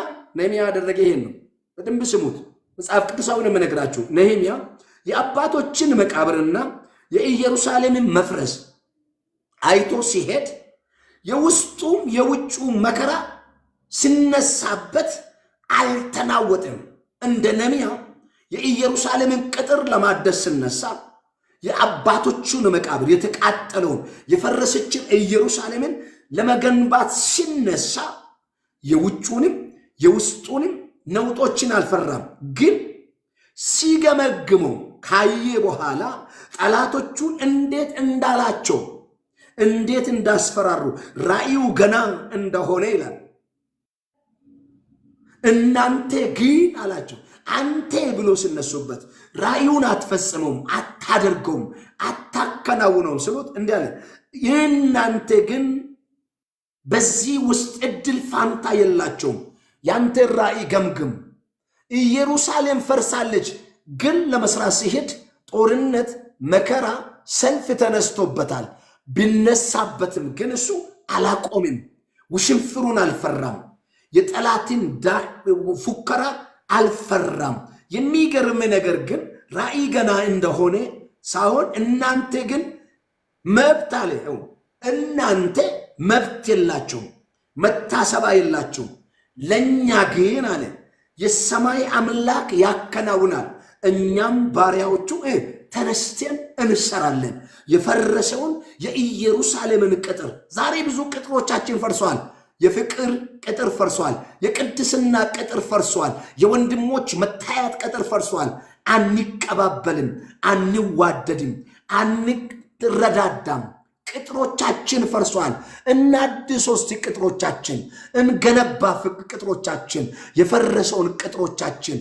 ያደረገ ይሄን ነው። በደንብ ስሙት። መጽሐፍ ቅዱሳዊ ነው የምነግራችሁ። ነህምያ የአባቶችን መቃብርና የኢየሩሳሌምን መፍረስ አይቶ ሲሄድ የውስጡም የውጩም መከራ ሲነሳበት አልተናወጥም። እንደ ነህምያ የኢየሩሳሌምን ቅጥር ለማደስ ሲነሳ የአባቶቹን መቃብር የተቃጠለውን የፈረሰችን ኢየሩሳሌምን ለመገንባት ሲነሳ የውጩንም የውስጡንም ነውጦችን አልፈራም። ግን ሲገመግመው ካየ በኋላ ጠላቶቹን እንዴት እንዳላቸው እንዴት እንዳስፈራሩ ራእዩ ገና እንደሆነ ይላል። እናንተ ግን አላቸው። አንተ ብሎ ሲነሱበት ራእዩን አትፈጽመውም፣ አታደርገውም፣ አታከናውነውም ስሉት እንዲህ አለ፣ እናንተ ግን በዚህ ውስጥ እድል ፋንታ የላቸውም። ያንተ ራእይ ገምግም። ኢየሩሳሌም ፈርሳለች፣ ግን ለመስራት ሲሄድ ጦርነት፣ መከራ፣ ሰልፍ ተነስቶበታል። ቢነሳበትም ግን እሱ አላቆምም። ውሽንፍሩን አልፈራም። የጠላትን ፉከራ አልፈራም። የሚገርም ነገር ግን ራእይ ገና እንደሆነ ሳይሆን እናንተ ግን መብት አለ። እናንተ መብት የላችሁም፣ መታሰባ የላችሁም። ለእኛ ግን አለ የሰማይ አምላክ ያከናውናል። እኛም ባሪያዎቹ ተነስተን እንሰራለን። የፈረሰውን የኢየሩሳሌምን ቅጥር፣ ዛሬ ብዙ ቅጥሮቻችን ፈርሰዋል። የፍቅር ቅጥር ፈርሷል። የቅድስና ቅጥር ፈርሷል። የወንድሞች መታያት ቅጥር ፈርሷል። አንቀባበልም፣ አንዋደድም፣ አንረዳዳም። ቅጥሮቻችን ፈርሷል። እናድስ እስቲ ቅጥሮቻችን፣ እንገነባ ቅጥሮቻችን፣ የፈረሰውን ቅጥሮቻችን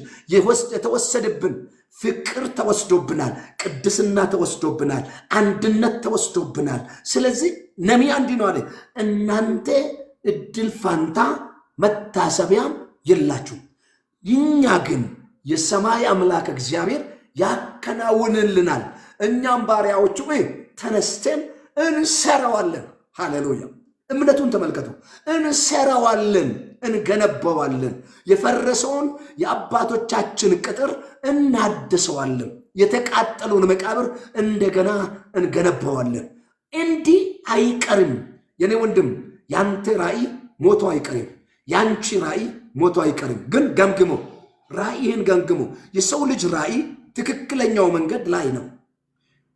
የተወሰደብን ፍቅር ተወስዶብናል። ቅድስና ተወስዶብናል። አንድነት ተወስዶብናል። ስለዚህ ነህምያ እንዲህ ነው አለ፣ እናንተ እድል ፋንታ መታሰቢያም የላችሁም፣ እኛ ግን የሰማይ አምላክ እግዚአብሔር ያከናውንልናል። እኛም ባሪያዎቹ ተነስተን እንሰራዋለን። ሃሌሉያ! እምነቱን ተመልከቱ። እንሰራዋለን፣ እንገነባዋለን። የፈረሰውን የአባቶቻችን ቅጥር እናድሰዋለን። የተቃጠለውን መቃብር እንደገና እንገነባዋለን። እንዲህ አይቀርም። የኔ ወንድም፣ ያንተ ራእይ ሞቶ አይቀርም። ያንቺ ራእይ ሞቶ አይቀርም። ግን ገምግሞ፣ ራእይህን ገምግሞ። የሰው ልጅ ራእይ ትክክለኛው መንገድ ላይ ነው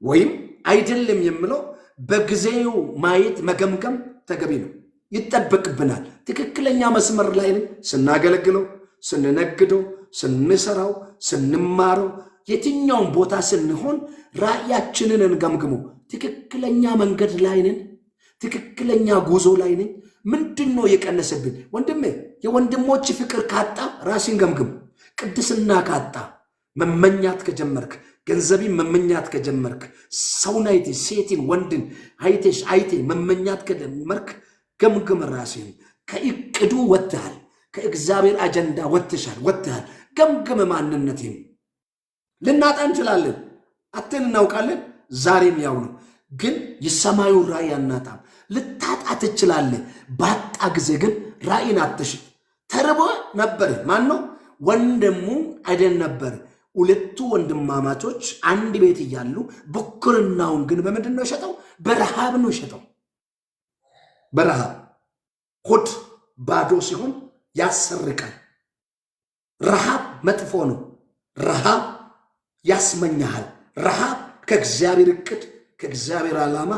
ወይም አይደለም የምለው በጊዜው ማየት መገምገም ተገቢ ነው፣ ይጠበቅብናል። ትክክለኛ መስመር ላይ ስናገለግለው፣ ስንነግደው፣ ስንሰራው፣ ስንማረው፣ የትኛውን ቦታ ስንሆን ራእያችንን እንገምግሞ። ትክክለኛ መንገድ ላይ ነን? ትክክለኛ ጉዞ ላይ ነኝ? ምንድን ነው የቀነሰብን? ወንድሜ፣ የወንድሞች ፍቅር ካጣ ራስን ገምግም። ቅድስና ካጣ፣ መመኛት ከጀመርክ፣ ገንዘብን መመኛት ከጀመርክ፣ ሰውን አይቴ፣ ሴትን ወንድን አይቴሽ አይቴ መመኛት ከጀመርክ ገምግም ራስን። ከእቅዱ ወጥተሃል። ከእግዚአብሔር አጀንዳ ወጥተሻል፣ ወጥተሃል። ገምግም ማንነቴን። ልናጣ እንችላለን፣ አጥተን እናውቃለን። ዛሬም ያው ነው። ግን የሰማዩ ራእይ አናጣም። ልታጣ ትችላለህ። ባጣ ጊዜ ግን ራእይን አትሽጥ። ተርቦ ነበር። ማን ነው? ወንድሙ አይደል ነበር። ሁለቱ ወንድማማቾች አንድ ቤት እያሉ ብኩርናውን ግን በምንድን ነው የሸጠው? በረሃብ ነው የሸጠው። በረሃብ። ሆድ ባዶ ሲሆን ያሰርቃል። ረሃብ መጥፎ ነው። ረሃብ ያስመኛሃል። ረሃብ ከእግዚአብሔር እቅድ፣ ከእግዚአብሔር ዓላማ።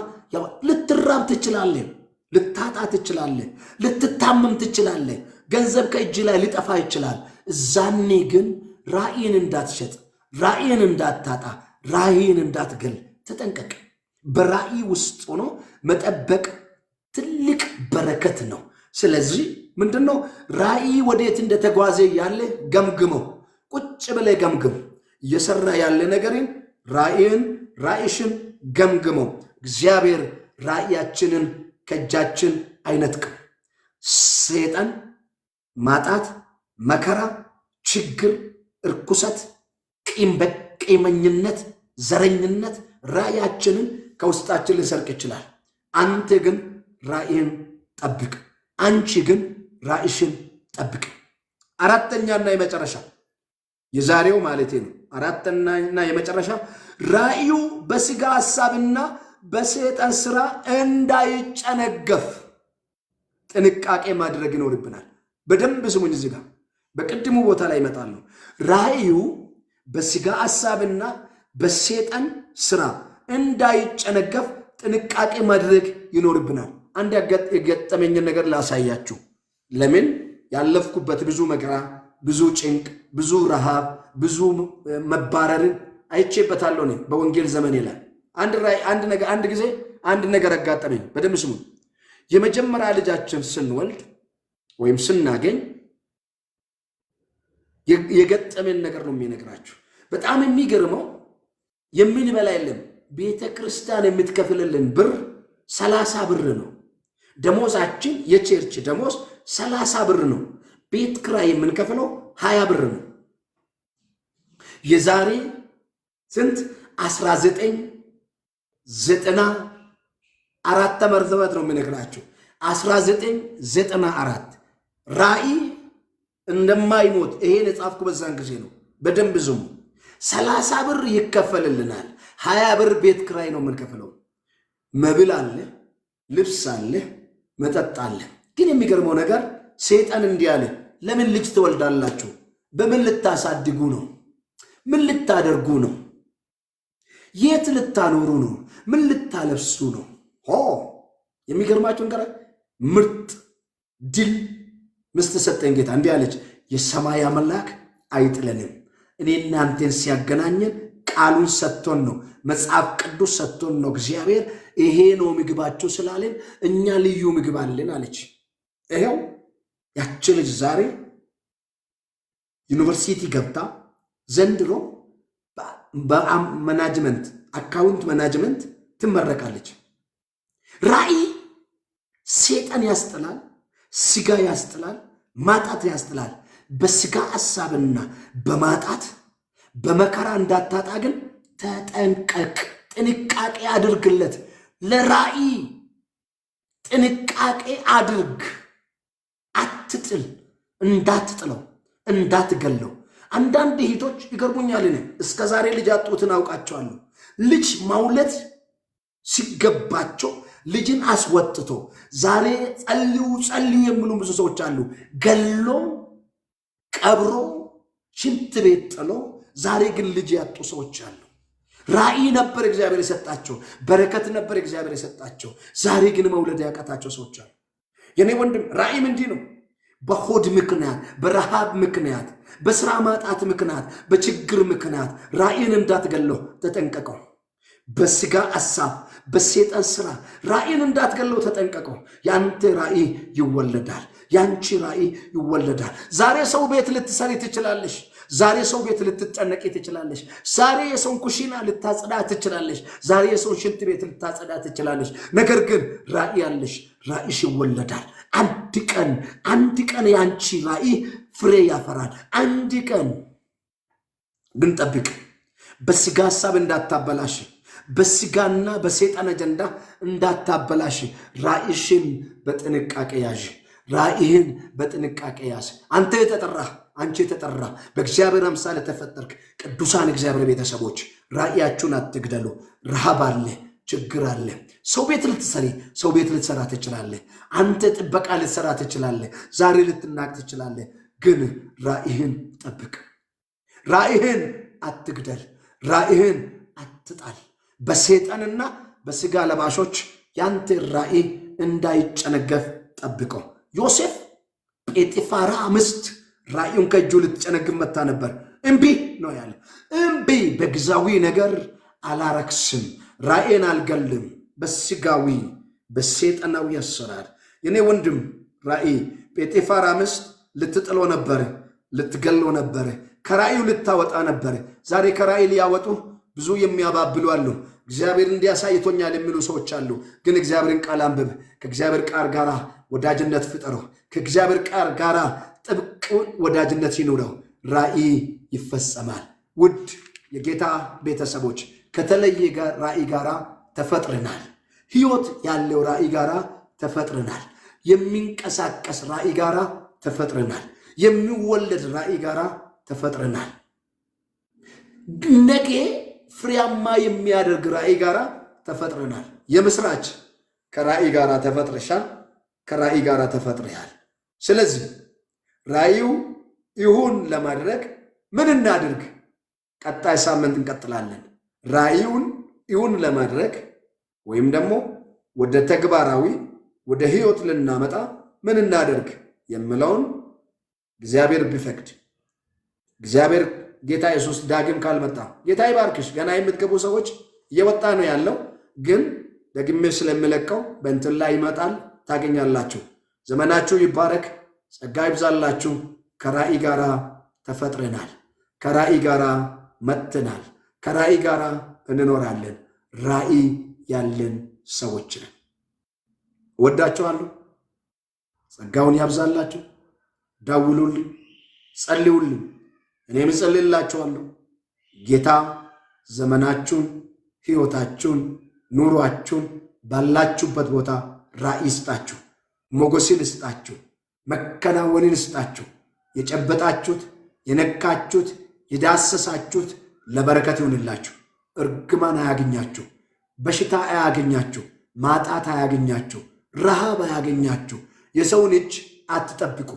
ልትራብ ትችላለህ፣ ልታጣ ትችላለህ፣ ልትታመም ትችላለህ። ገንዘብ ከእጅ ላይ ሊጠፋ ይችላል። እዛኔ ግን ራእይን እንዳትሸጥ፣ ራእይን እንዳታጣ፣ ራእይን እንዳትገል ተጠንቀቅ። በራእይ ውስጥ ሆኖ መጠበቅ ትልቅ በረከት ነው። ስለዚህ ምንድን ነው፣ ራእይ ወዴት እንደተጓዘ ያለ ገምግመው፣ ቁጭ ብለህ ገምግም። እየሰራ ያለ ነገርን፣ ራእይን፣ ራእይሽን ገምግመው። እግዚአብሔር ራእያችንን ከእጃችን አይነጥቅም። ሰይጣን፣ ማጣት፣ መከራ፣ ችግር፣ እርኩሰት፣ ቂመኝነት፣ ዘረኝነት ራእያችንን ከውስጣችን ሊሰርቅ ይችላል። አንተ ግን ራእይን ጠብቅ። አንቺ ግን ራእይሽን ጠብቅ። አራተኛና የመጨረሻ፣ የዛሬው ማለቴ ነው። አራተኛና የመጨረሻ፣ ራእዩ በስጋ ሐሳብና በሰይጣን ስራ እንዳይጨነገፍ ጥንቃቄ ማድረግ ይኖርብናል። በደንብ ስሙኝ። እዚህ ጋር በቅድሙ ቦታ ላይ ይመጣሉ። ራእዩ በስጋ ሐሳብና በሰይጣን ስራ እንዳይጨነገፍ ጥንቃቄ ማድረግ ይኖርብናል። አንድ የገጠመኝን ነገር ላሳያችሁ። ለምን ያለፍኩበት ብዙ መከራ፣ ብዙ ጭንቅ፣ ብዙ ረሃብ፣ ብዙ መባረርን አይቼበታለሁ። እኔ በወንጌል ዘመኔ ላይ አንድ ራእይ፣ አንድ ነገር፣ አንድ ጊዜ አንድ ነገር አጋጠመኝ። በደንብ ስሙ። የመጀመሪያ ልጃችን ስንወልድ ወይም ስናገኝ የገጠመን ነገር ነው የሚነግራችሁ። በጣም የሚገርመው የምንበላ የለም። ቤተ ክርስቲያን የምትከፍልልን ብር 30 ብር ነው። ደሞዛችን የ church ደሞዝ 30 ብር ነው። ቤት ክራይ የምንከፍለው 20 ብር ነው። የዛሬ ስንት 1994 ዓመተ ምህረት ነው የምነግራችሁ። 1994 ራእይ እንደማይሞት ይሄን የጻፍኩ በዛን ጊዜ ነው። በደንብ ዝሙ። 30 ብር ይከፈልልናል። 20 ብር ቤት ክራይ ነው የምንከፍለው። መብል አለ፣ ልብስ አለ፣ መጠጥ አለ። ግን የሚገርመው ነገር ሰይጣን እንዲህ አለ፣ ለምን ልጅ ትወልዳላችሁ? በምን ልታሳድጉ ነው? ምን ልታደርጉ ነው? የት ልታኖሩ ነው? ምን ልታለብሱ ነው? ሆ የሚገርማችሁ ነገር ምርጥ ድል ምስት ሰጠኝ ጌታ። እንዲህ አለች፣ የሰማይ አምላክ አይጥለንም። እኔ እናንተን ሲያገናኘን ቃሉን ሰጥቶን ነው፣ መጽሐፍ ቅዱስ ሰጥቶን ነው። እግዚአብሔር ይሄ ነው ምግባችሁ ስላለን እኛ ልዩ ምግብ አለን አለች። ይኸው ያቺ ልጅ ዛሬ ዩኒቨርሲቲ ገብታ ዘንድሮ በ management account management ትመረቃለች። ራእይ ሴጣን ያስጥላል፣ ስጋ ያስጥላል፣ ማጣት ያስጥላል። በስጋ ሐሳብና በማጣት በመከራ እንዳታጣ ግን ተጠንቀቅ። ጥንቃቄ አድርግለት። ለራእይ ጥንቃቄ አድርግ። አትጥል፣ እንዳትጥለው፣ እንዳትገለው። አንዳንድ እህቶች ይገርሙኛል። እኔ እስከ ዛሬ ልጅ ያጡትን አውቃቸዋለሁ። ልጅ ማውለት ሲገባቸው ልጅን አስወጥቶ ዛሬ ጸልዩ ጸልዩ የሚሉ ብዙ ሰዎች አሉ። ገሎ ቀብሮ ሽንት ቤት ጥሎ ዛሬ ግን ልጅ ያጡ ሰዎች አሉ። ራእይ ነበር እግዚአብሔር የሰጣቸው፣ በረከት ነበር እግዚአብሔር የሰጣቸው። ዛሬ ግን መውለድ ያቃታቸው ሰዎች አሉ። የኔ ወንድም ራእይም እንዲህ ነው። በሆድ ምክንያት፣ በረሃብ ምክንያት፣ በስራ ማጣት ምክንያት፣ በችግር ምክንያት ራእይን እንዳትገለው ተጠንቀቀው። በስጋ ሐሳብ በሴጣን ስራ ራእይን እንዳትገለው ተጠንቀቀው። ያንተ ራእይ ይወለዳል። ያንቺ ራእይ ይወለዳል። ዛሬ ሰው ቤት ልትሰሪ ትችላለሽ። ዛሬ ሰው ቤት ልትጨነቂ ትችላለሽ። ዛሬ የሰውን ኩሽና ልታጸዳ ትችላለሽ። ዛሬ የሰውን ሽንት ቤት ልታጸዳ ትችላለሽ። ነገር ግን ራእይ አለሽ። ራእይሽ ይወለዳል። አንድ ቀን አንድ ቀን ያንቺ ራእይ ፍሬ ያፈራል። አንድ ቀን ግን ጠብቅ። በስጋ ሐሳብ እንዳታበላሽ፣ በስጋና በሰይጣን አጀንዳ እንዳታበላሽ። ራእይሽን በጥንቃቄ ያዥ። ራእይህን በጥንቃቄ ያዝ። አንተ የተጠራህ አንቺ የተጠራ በእግዚአብሔር አምሳል የተፈጠርክ ቅዱሳን እግዚአብሔር ቤተሰቦች ራእያችሁን አትግደሉ። ረሃብ አለ፣ ችግር አለ። ሰው ቤት ልትሰሪ ሰው ቤት ልትሰራ ትችላለህ። አንተ ጥበቃ ልትሰራ ትችላለህ። ዛሬ ልትናቅ ትችላለህ። ግን ራእይህን ጠብቅ። ራእይህን አትግደል። ራእይህን አትጣል። በሰይጣንና በስጋ ለባሾች ያንተ ራእይ እንዳይጨነገፍ ጠብቀው። ዮሴፍ ጴጢፋራ ሚስት ራእዩን ከእጁ ልትጨነግፍ መታ ነበር። እምቢ ነው ያለ። እምቢ፣ በጊዜያዊ ነገር አላረክስም፣ ራእይን አልገልም፣ በስጋዊ በሰይጣናዊ አሰራር። የኔ ወንድም ራእይ ጴጢፋራ ሚስት ልትጥሎ ነበር፣ ልትገሎ ነበር፣ ከራእዩ ልታወጣ ነበር። ዛሬ ከራእይ ሊያወጡ ብዙ የሚያባብሉ አሉ። እግዚአብሔር እንዲያሳይቶኛል የሚሉ ሰዎች አሉ። ግን እግዚአብሔርን ቃል አንብብ። ከእግዚአብሔር ቃል ጋር ወዳጅነት ፍጠረው። ከእግዚአብሔር ቃል ጋር ጥብቅ ወዳጅነት ይኑረው። ራእይ ይፈጸማል። ውድ የጌታ ቤተሰቦች ከተለየ ራእይ ጋር ተፈጥረናል። ሕይወት ያለው ራእይ ጋር ተፈጥረናል። የሚንቀሳቀስ ራእይ ጋር ተፈጥረናል። የሚወለድ ራእይ ጋር ተፈጥረናል። ነገ ፍሬያማ የሚያደርግ ራእይ ጋር ተፈጥረናል። የምስራች ከራእይ ጋር ተፈጥረሻል። ከራእይ ጋር ተፈጥረሃል። ስለዚህ ራእዩ ይሁን ለማድረግ ምን እናድርግ? ቀጣይ ሳምንት እንቀጥላለን። ራእዩን ይሁን ለማድረግ ወይም ደግሞ ወደ ተግባራዊ ወደ ህይወት ልናመጣ ምን እናደርግ የምለውን እግዚአብሔር ቢፈቅድ እግዚአብሔር ጌታ ኢየሱስ ዳግም ካልመጣ ጌታ ይባርክሽ። ገና የምትገቡ ሰዎች እየወጣ ነው ያለው፣ ግን ደግሜ ስለምለቀው በእንትን ላይ ይመጣል፣ ታገኛላችሁ። ዘመናችሁ ይባረክ፣ ጸጋ ይብዛላችሁ። ከራእይ ጋር ተፈጥረናል። ከራእይ ጋር መጥተናል። ከራእይ ጋር እንኖራለን። ራእይ ያለን ሰዎች ነን። እወዳችኋለሁ። ጸጋውን ያብዛላችሁ። ደውሉልኝ፣ ጸልዩልኝ፣ እኔም እጸልይላችኋለሁ። ጌታ ዘመናችሁን፣ ሕይወታችሁን፣ ኑሯችሁን ባላችሁበት ቦታ ራእይ ይስጣችሁ፣ ሞገስን ይስጣችሁ፣ መከናወንን ይስጣችሁ። የጨበጣችሁት፣ የነካችሁት፣ የዳሰሳችሁት ለበረከት ይሁንላችሁ። እርግማን አያግኛችሁ፣ በሽታ አያገኛችሁ፣ ማጣት አያገኛችሁ፣ ረሃብ አያገኛችሁ። የሰውን እጅ አትጠብቁ።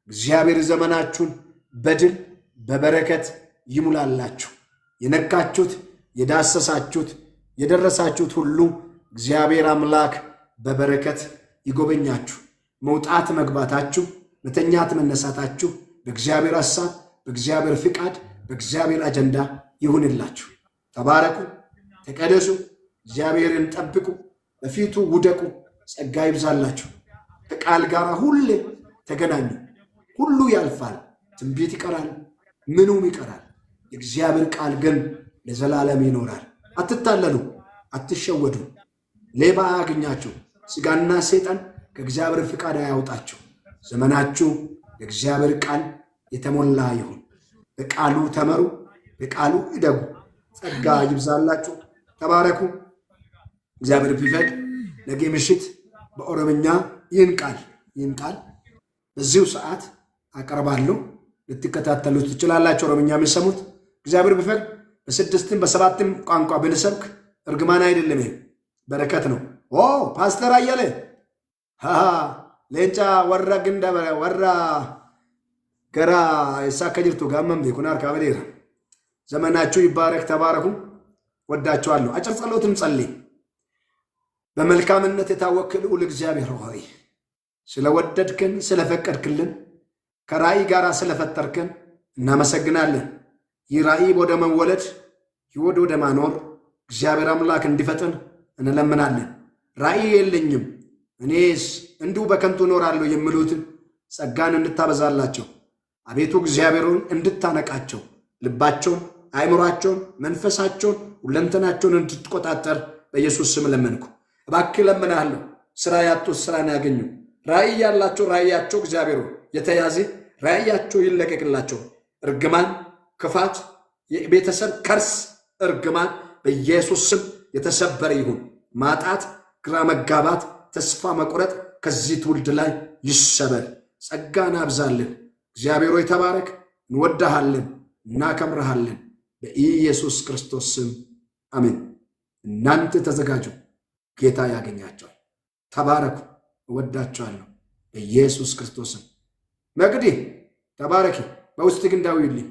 እግዚአብሔር ዘመናችሁን በድል በበረከት ይሙላላችሁ። የነካችሁት፣ የዳሰሳችሁት፣ የደረሳችሁት ሁሉ እግዚአብሔር አምላክ በበረከት ይጎበኛችሁ። መውጣት መግባታችሁ፣ መተኛት መነሳታችሁ በእግዚአብሔር ሐሳብ፣ በእግዚአብሔር ፍቃድ፣ በእግዚአብሔር አጀንዳ ይሁንላችሁ። ተባረኩ፣ ተቀደሱ፣ እግዚአብሔርን ጠብቁ፣ በፊቱ ውደቁ። ጸጋ ይብዛላችሁ። ከቃል ጋር ሁሌ ተገናኙ። ሁሉ ያልፋል፣ ትንቢት ይቀራል፣ ምኑም ይቀራል። የእግዚአብሔር ቃል ግን ለዘላለም ይኖራል። አትታለሉ፣ አትሸወዱ። ሌባ አያገኛችሁ። ሥጋና ሰይጣን ከእግዚአብሔር ፍቃድ አያውጣችሁ። ዘመናችሁ የእግዚአብሔር ቃል የተሞላ ይሁን። በቃሉ ተመሩ፣ በቃሉ እደጉ። ጸጋ ይብዛላችሁ። ተባረኩ። እግዚአብሔር ቢፈቅድ ነገ ምሽት በኦሮምኛ ይህን ቃል በዚሁ ሰዓት አቀርባለሁ። ልትከታተሉት ትችላላችሁ። ኦሮምኛ የሚሰሙት እግዚአብሔር ቢፈቅድ በስድስትም በሰባትም ቋንቋ ብንሰብክ እርግማን አይደለም፣ ይሄ በረከት ነው። ኦ ፓስተር አየለ፣ leenca warra ginda warra gara eessa akka jirtu gaamman beekun harkaa badeera። ዘመናችሁ ይባረክ። ተባረኩ። ወዳችኋለሁ። አጭር ጸሎት እንጸልይ። በመልካምነት የታወክ ልዑል እግዚአብሔር ሆይ፣ ስለወደድክን፣ ስለፈቀድክልን፣ ከራእይ ጋር ስለፈጠርክን እናመሰግናለን። ይህ ራእይ ወደ መወለድ፣ ሕይወት ወደ ማኖር እግዚአብሔር አምላክ እንዲፈጥን እንለምናለን። ራእይ የለኝም፣ እኔስ እንዲሁ በከንቱ እኖራለሁ የሚሉትን ጸጋን እንድታበዛላቸው፣ አቤቱ እግዚአብሔርን እንድታነቃቸው፣ ልባቸውን፣ አእምሯቸውን፣ መንፈሳቸውን፣ ሁለንተናቸውን እንድትቆጣጠር በኢየሱስ ስም ለመንኩ። እባክህ እለምንሃለሁ። ስራ ያጡት ስራን ያገኙ። ራእይ ያላቸው ራእያቸው እግዚአብሔር የተያዘ ራእያቸው ይለቀቅላቸው። እርግማን፣ ክፋት፣ የቤተሰብ curse፣ እርግማን በኢየሱስ ስም የተሰበረ ይሁን። ማጣት፣ ግራ መጋባት፣ ተስፋ መቁረጥ ከዚህ ትውልድ ላይ ይሰበር። ጸጋን አብዛልን። እግዚአብሔር ሆይ ተባረክ። እንወዳሃለን፣ እናከብረሃለን። በኢየሱስ ክርስቶስ ስም አሜን። እናንተ ተዘጋጁ፣ ጌታ ያገኛችኋል። ተባረኩ። እወዳችኋለሁ በኢየሱስ ክርስቶስ ስም። መቅዲ ተባረኪ። በውስጥ ግን ደውዪልኝ።